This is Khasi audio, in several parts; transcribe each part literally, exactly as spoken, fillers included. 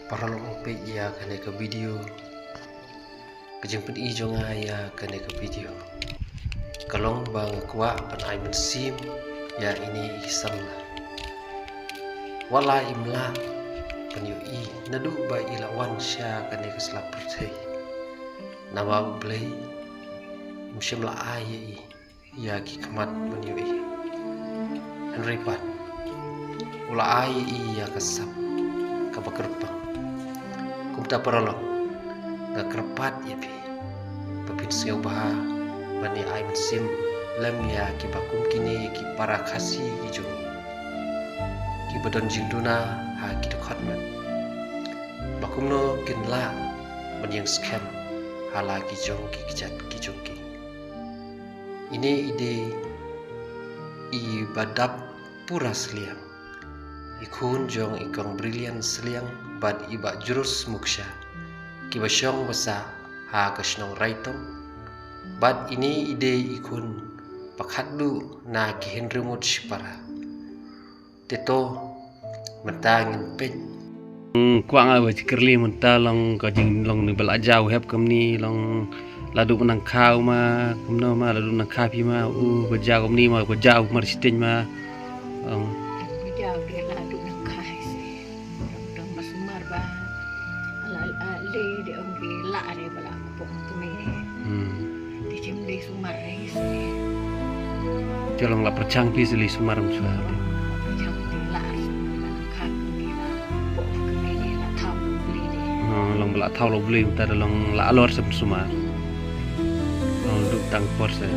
Paralok, peit ïa kane ka video. Ka jingpyni jong nga ïa kane ka video ka long ba nga kwah ban ai mynsiem ïa ine i samla. Wat la im lah ban ïohi naduh ba i la wan sha kane ka sla pyrthei, namar U Blei um shym la ai ïa i ïa ki khmat ban ïohi. Hynrei pat u la ai ïa i ïa ka sap kaba kyrpang. Kumta paralok, nga kyrpad ïa phi ba phin sngewbha ban ïa ai mynsiem lem ïa kiba kum kine ki para Khasi ki jong ngi, kiba don jingduna ha ki dkhot met, ba kumno kin lah ban ïeng skhem ha la ki jong ki kjat ki jong ki. Ine i dei i ba dap pura sliang, i khun jong i kong Brilliant Sliang bad i bah Jrus Muksha, kiba shong ba sah ha ka shnong Raitong. Bad ine i dei i khun ba khatduh na ki hynriew ngut shipara. Te to, mynta ngin peit. Hmm, kwah nga ba kyrli mynta long ka jinglong ne ba la jaw hep kumne, long la duh ba nang khaw ma, kumno ma la duh ba nang khaw phi ma, u ba jaw kumne ma, ba jaw mar shiteng ma. Long. Ba jaw de la duh ba nang khaw se. Dang ba sumar ba. La, la, le de ong ki la re ba la pok kumne. Hmm. Te shim de sumar re se. Te long la pyrshang phi se le sumar, um shuwa. Pyrshang te la re se, la kha kumne, la pok kumne, la thaw kumne. Oh, long ba la thaw la U Blei, te long la alor sem sumar. Long duk tang por se.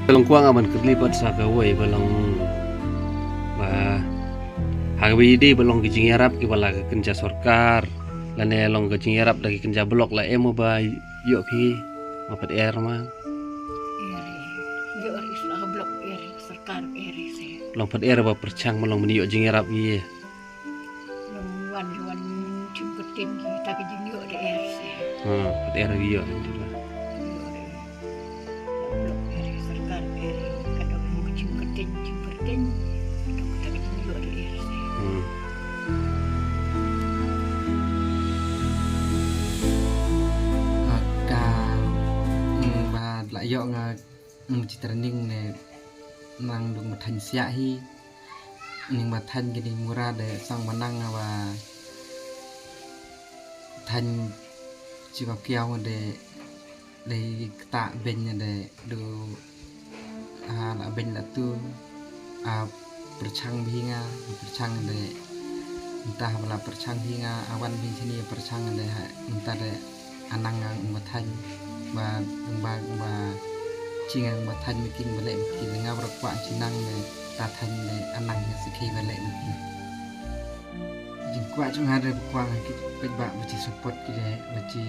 Long kwah nga ban kylli pat sa kawei ba long ba ha kaba ïadei ba long ki jingïarap kiba la ka kynja sorkar lane long ka jingïarap da ki kynja block, la em ba ïoh phi ma pat er ma? Ïoh, ïoh, la ka block er, sorkar er se. Long pat er ba pyrshang ma long ban ïoh jingïarap ïa. Long wan, wan shim kyrteng kita ki jingïoh da er se. Ha, pat er ïoh. Ïoh da er. Block er, sorkar er, ka dok shim kyrteng, shim kyrteng. Ka dok kita ki jingïoh da er se. Hmm. Ka, hmm, ba la ïoh nga, hmm, chi training ne nang dung ba thaiñ siah hi. Ning ba thaiñ kine mura de sang ba nang ba thaiñ chi ba kiaw de, de kata beiñ de du, ah, la beiñ la tu, ah, pyrshang bhi nga, pyrshang de, mynta ba la pyrshang bhi nga, ah, wan bhi chini pyrshang de, ha, mynta de, anang nga ong ba thaiñ, ba, ba, ba, chi nga ong ba thaiñ ma ki ba leh ma ki, nga ba kwah chi nang de, ta thaiñ de, anang nga sakhi ba leh ma ki. Jingkwah jong nga de ba kwah nga ki paidbah ba chi support ki de, ba chi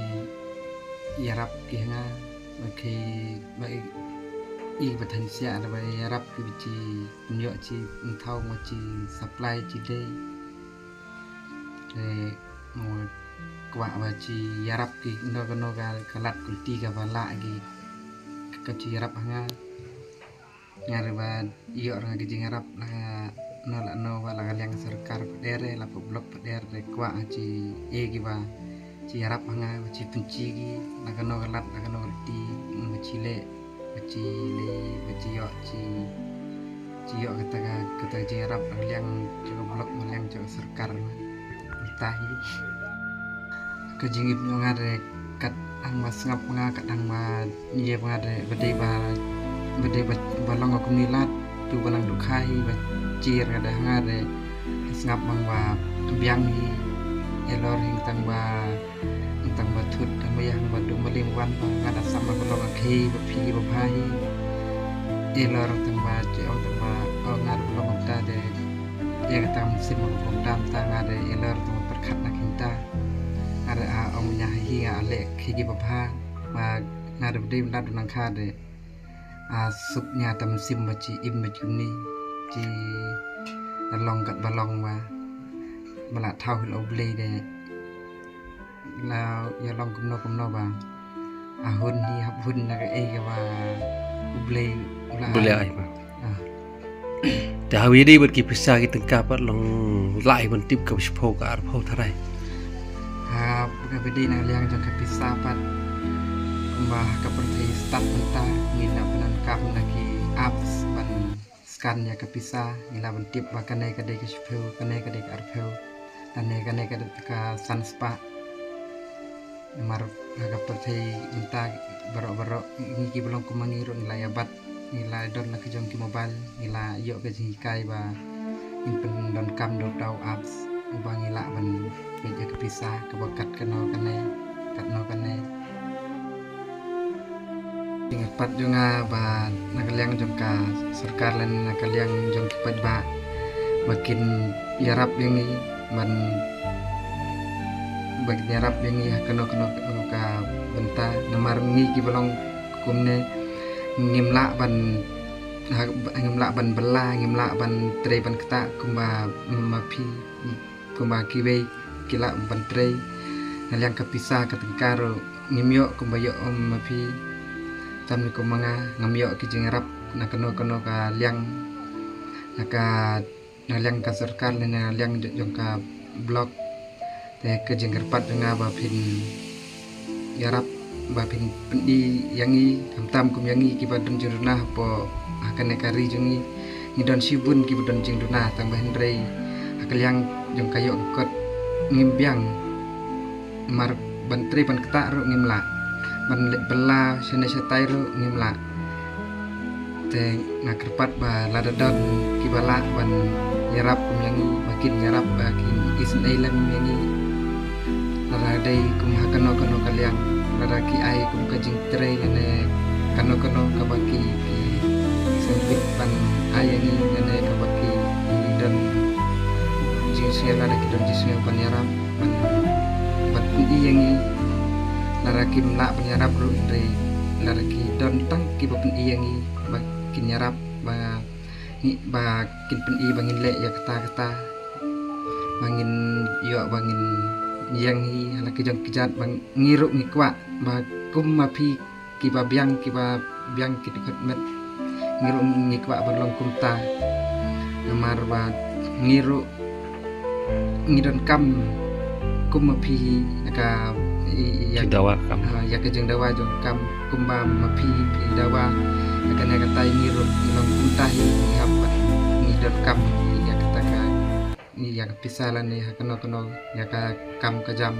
ïarap ki ha nga, ba ki, ba i, i ba thaiñ siah de ba ïarap ki ba chi pynïoh chi pynthau ma chi supply chi de. Te nga kwah ba chi ïarap ki kano kano ka, ka lad ka lynti kaba lah ki, ka chi ïarap ha nga. Nga ruh ba ïoh ruh nga ki jingïarap la ka no la no ba la ka liang sorkar pat er, la ka block pat er, kwah chi e kiba chi ïarap ha nga, ba chi pynchi ki la ka no ka lad, la ka no ka lynti, ba chi leh, ba chi leh, ba chi ïoh, chi, chi ïoh kata ka, kata ka jingïarap la ka liang jong ka block, la ka liang jong ka sorkar. Mynta hi ka jingim jong nga de kat hangba sngap nga, kat hangba ïa ba nga de ba dei ba, ba dei ba, ba long ka kumne lad, tu ba nang dukha hi ba chier ka de ha nga de sngap bang ba biang hi, ïalor hi tang ba, tang ba thut, tang ba ïa hangba dum ba lim wan ba nga da sam ba long ka khei ba phi ba bha hi. Ïalor tang ba chi ong tang ba, oh, nga de ba long ta de, ïa ka tam sim ba kum tam ta nga de ïalor tang ba pyrkhat na kynta. Nga de, ah, ong nya hi nga leh khei ki ba bha. Ba nga de ba dei ba nang kha de. Ah, suk nya tam sim ba chi im ba chi ni. Chi da long kat ba long ba. Ba la thaw hi la U Blei de. La ïa long kumno kumno ba. Ah, hun hi hap hun na ka ei ka ba U Blei u la ai. U Blei ai ba. Ah. Te ha kaba ïadei bad ki pisa ki tyngka pat long lah ban tip kaba shiphew ka arphew tharai. Ha kaba ïadei na ka liang jong ka pisa pat, kumba ka pyrthei stad mynta ngi lah ban donkam na ki apps ban scan ïa ka pisa, ngi lah ban tip ba kane ka dei ka shiphew, kane ka dei ka arphew, kane kane ka dei ka san spah. Namar ha ka pyrthei mynta baroh baroh ngi kiba long kum ma ngi ruh ngi la ïa bat, ngi la don la ka jong ki mobile, ngi la ïoh ka jinghikai ba ngin pyndonkam da uta u apps uba ngi lah ban peit ïa ka pisa kaba kat kano kane, kat kano kane. Jingkyrpad jong nga ba na ka liang jong ka sorkar lane na ka liang jong ki paidbah ba kin ïarap ïa ngi ban, ba kin ïarap ïa ngi ha kano kano ka bynta, namar ngi kiba long kumne ngim lah ban, ha, ngim lah ban bylla, ngim lah ban trei ban ktah kumba ma phi, kumba kiwei ki lah ban trei. Na liang ka pisa ka tyngka ruh ngim ïoh kumba ïoh, um, ma phi. Tam ne kumba nga ngam ïoh ki jingïarap na kano kano ka liang, na ka, na liang ka sorkar ne na liang jong ka block. Te ka jingkyrpad jong nga ba phin ïarap, ba phin pyni ïa ngi, khamtam kum ïa ngi kiba don jingduna hapoh ha kane ka ri jong ngi. Ngi don shibun kiba don jingduna, tang ba hynrei ha ka liang jong ka ïoh ka kot ngim biang. Mar ban trei ban ktah ruh ngim lah, ban leit bylla shane shatai ruh ngim lah. Te nga kyrpad ba lada don kiba lah ban ïarap kum ïa ngi, ba kin ïarap, ba kin isynei lem ïa ngi. Lada dei kum ha kano kano ka liang, lada ki ai kum ka jingtrei lane kano kano kaba ki, ki sngewbit ban ai ïa ngi, lane kaba ki, ki don jingsngew, lada ki don jingsngew ban ïarap, ban, ban pyni ïa ngi. Lada kim lah ban ïarap ruh, hynrei lada ki don tang kiba pyni ïa ngi ba kin ïarap, ba ngi, ba kin pyni ba ngin leh ïa kata kata, ba ngin ïoh, ba ngin ïeng hi ha la ki jong ki jait, ba ngi ruh ngi kwah ba kum ma phi kiba biang, kiba biang ki dkhot met, ngi ruh ngi kwah ban long kumta. Namar ba ngi ruh ngi donkam kum ma phi hi ïa ka, i, i, ïa, jingdawa kam, ha, ïa ka jingdawa jong kam, kumba ma phi phi dawa ïa kane katai, ngi ruh ngi long kumta hi, ngi hap ban, ngi donkam ïa kata ka, ïa ka pisa lane ha kano kano ïa ka kam ka jam.